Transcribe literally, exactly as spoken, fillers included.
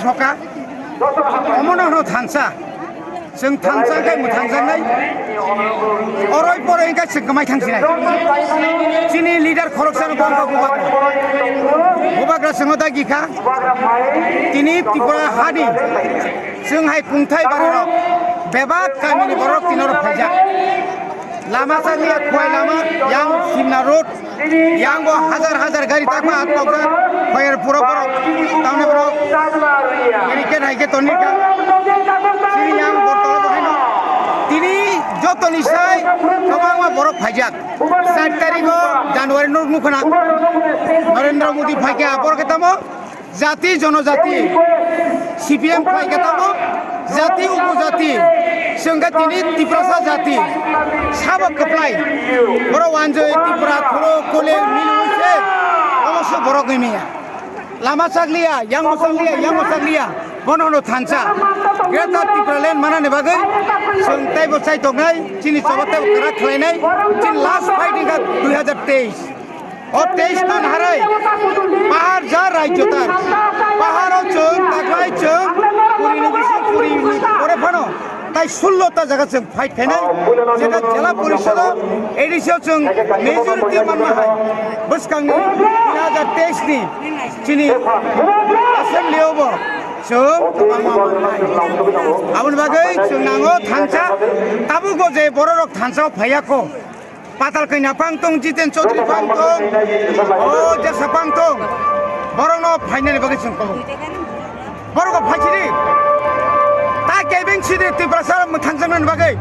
Oka, omono hwno thansa. Chwng thansa khe mwthangjaknai. Oroi poroi wngkha chwng kwmai thangsinai. Chini leader khoroksano bo wngkha Bubagra. Bubagra chwngno dagi kha. Tini Tripura hani chwng hai kungthai barorok bebak kamini borok tini oro phaijak. Lama sakliya, Khowai lama, yang Simna road, yang bo hajar hajar gari takma atkokjak, Khowai pura borok, tamni borok, barricade hai khe tonwi kha. Chini yang Bortolo bo haino. Tini jotoni sai kwbangma borok phaijak. Char tarigo January no nukho na. Narendra Modi phaikha, borok khe tamo? Jati jonojati, C P M khlai khe tamo jati upojati, chwng khe tini Tiprasa jati, sabo kwplai, borok wanjwi Tripura, Thoro, Kole, Milo se, omo se borok wngmaya. Lama chakliya, yango chakliya, yango chakliya, bono hwno thansa. Greater Tipraland manani bagwi chwng teibo chai tongnai, chini choba teibo kwrak khlainai, chini last fight wngkha dui hajar teis. O teis ton harai pahar ja rajyo ta. Paharo chwng taklai chwng puri ni bising puri ni pore phano tai sullo ta jaga chwng fight khainai. Jeta jela porisodo A D C o chwng majority manma hai bwskang ni dui hajar teis ni chini assembly o bo chwng kwbangma manmai. Aboni bagwi chwng nango thansa, tabuk bo je bororok thansa o phaiya kho. Patal Kanya pang tong, Jiten Chaudhary pang tong, o jesa pang tong. Borokno phainani bagwi chwng tongo. Borokno phaisidi. Ta kebeng sidi Tiprasa mwthangjaknani bagwi.